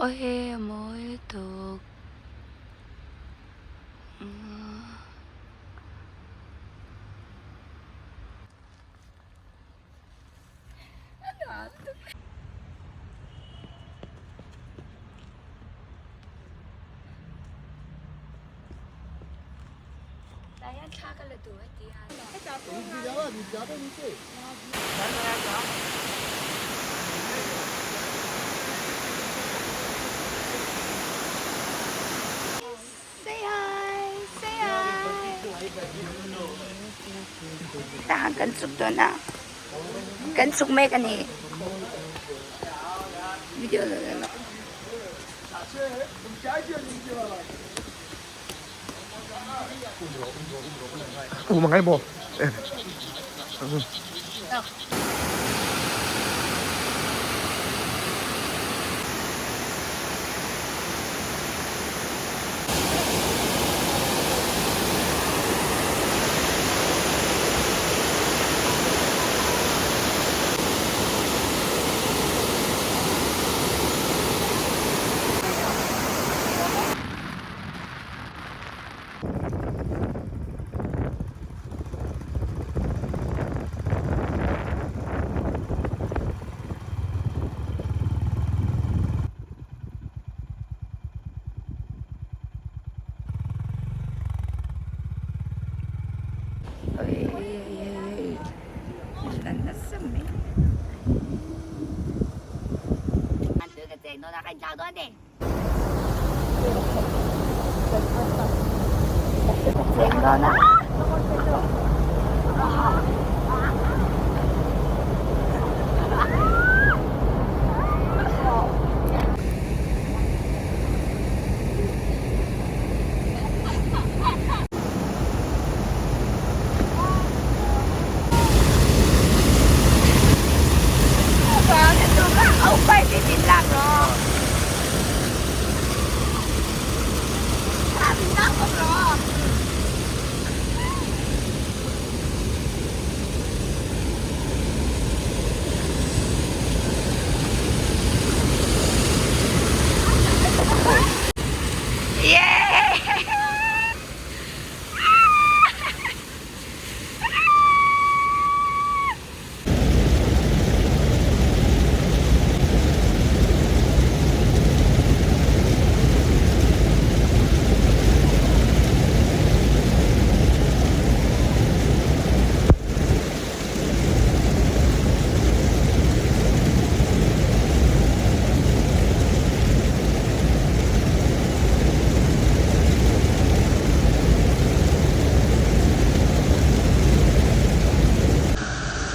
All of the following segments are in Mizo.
Awii a mawi lutuk. Say hi! Say hi! Tahan kan chuk dawn a. Kan chuk mek a ni. Video lo la lo. Um angai maw?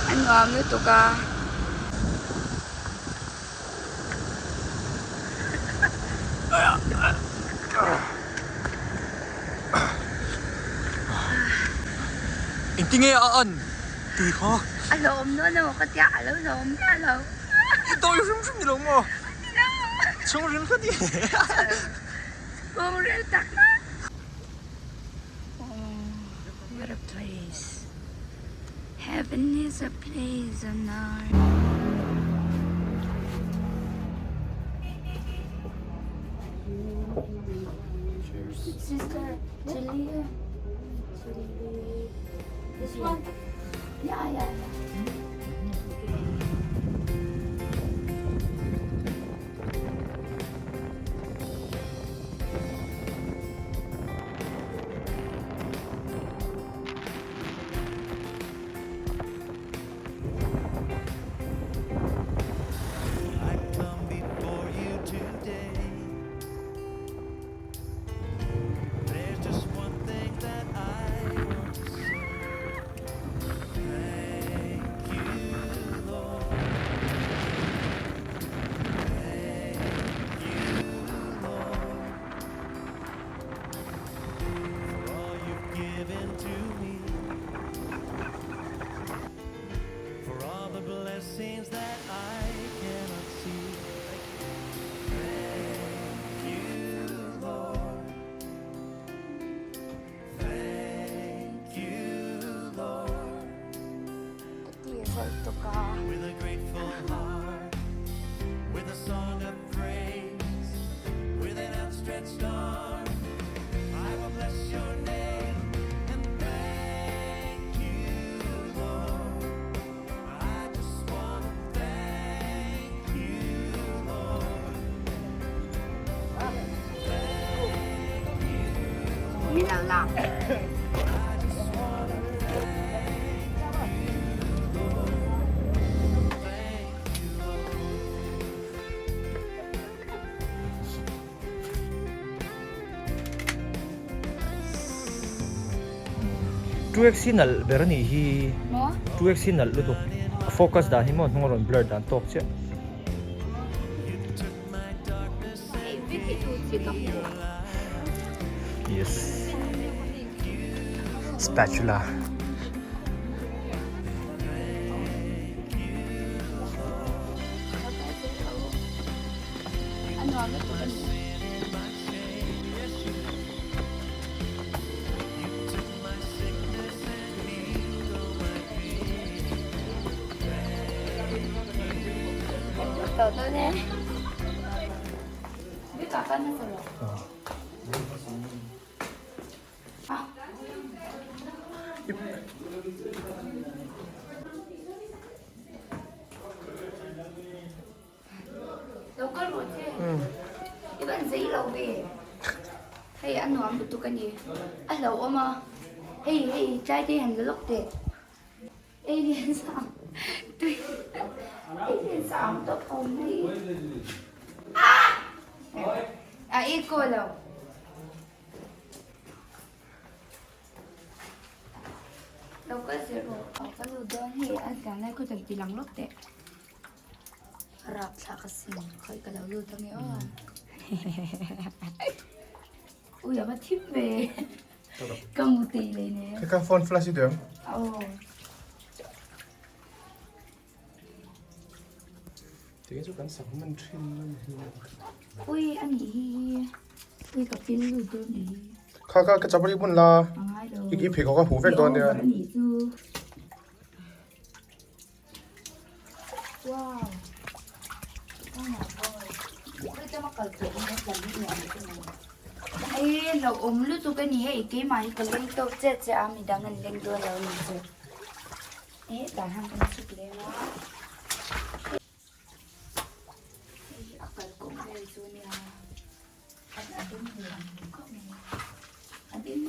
A nuam lutuk a. Engtinge a an tui kha? A hlawm dawn emaw ka tia, a lo hlawm miah lo. I dawi hrim hrim ni lo maw? Chhungril kha ti. Chhungril tak tak. What a place. Heaven is a place on earth. Sister, chili. Chili. This one? Yeah, yeah, yeah. Ka ti zawlh tuk a. lo lak. 2x hi nalh ber a nih hi. Maw? 2x hi nalh lutuk. A focus dan hi maw hnung a rawn blur dan tawk chiah. Yes. Spatula. Lo kal rawh che. I van zei lo ve. Hei a nuam lutuk a ni. A hlauhawm a. Hei hei tlai te han la lawk teh. Alien sang tui alien sang tawp awm hei. Ah! A echo lo. Lo kal zel rawh. Ka lut dawn hei a zan lai khaw tan ti lang lawk teh. Rapthlak a sin khawi ka lo lut ange aw ui a va thim ve ka mu tei lei ne Ka ka phone flash i duh em? Aw. Tinge chu kan sak hman thin a ni hi. Ui a nih hi ui ka pil lut dawn nih hi. Kha kha ka chapal i bun la. A ngai lo. I pheikhawk a huh vek dawn nia. I over a nih chu. Hei lo awm lutuk a ni hei keimah hi ka leng tawk chiah chiah a midang an leng dawn lo a ni chu eh tah hian kan chhuk leng a hei hi a kalkawng vel chu a nia a dum ve ang khawp mai a ding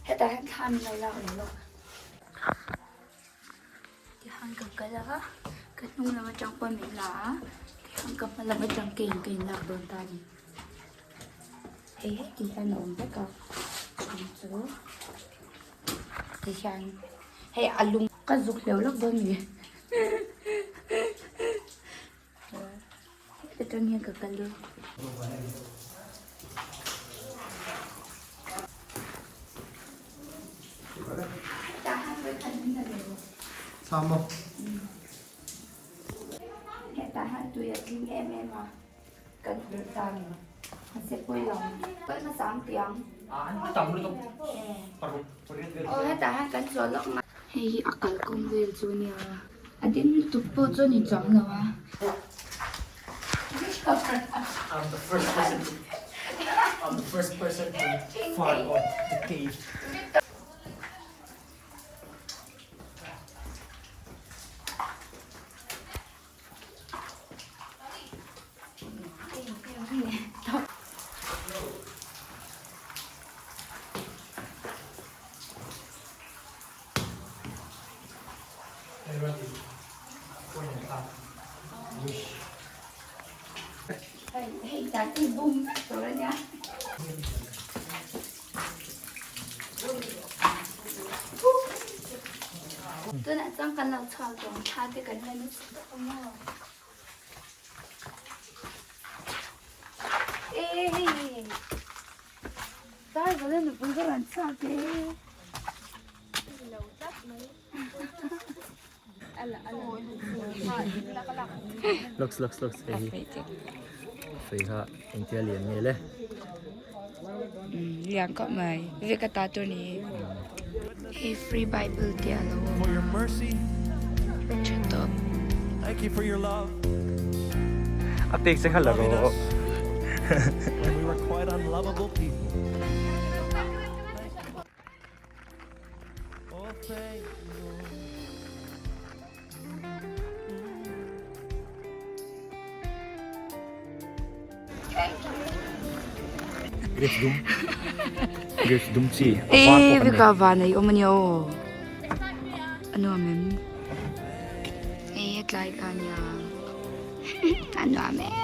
hetah hian thla min lo lak leh lawk tihian ka kal a ka hnung lam atang pawh min la a tihian ka hma lam atang ke in ka in lak dawn ta a ni hei heti hian a awm vek a chu tihian hei a lung ka zuk hleuh lawk dawn a ni. Atang hian ka kal dawn. Sama. Hetah hian tui a tling em em a, kan hmu ta ni. Mahse pawi lo, pawi hmasa ang tih ang. Aw hetah hian kan chawl lawk mai. Hei hi a kalkawng vel chu nia. A ding lutuk pawh chuan in chuang lo a. I'm the first person to I'm the first person to fart on the cave. Tunah chuan kan lo chhuak dawn thla te kan la nasa tawh ang aw. E hei Darvala nupui ka rawn chhuak e. Looks looks looks hei hi fei kha engtia lian nge le. Lian khawp mai vek a ta tur ni hei free bible te a lo awm a tha tawp. A pek che kha la rawh. Grapes dum. Grapes dum chi. A var pawh kan nei. Vika van ei awm ania aw. A nuam em? Hei hetlai kha ania. A nuam em?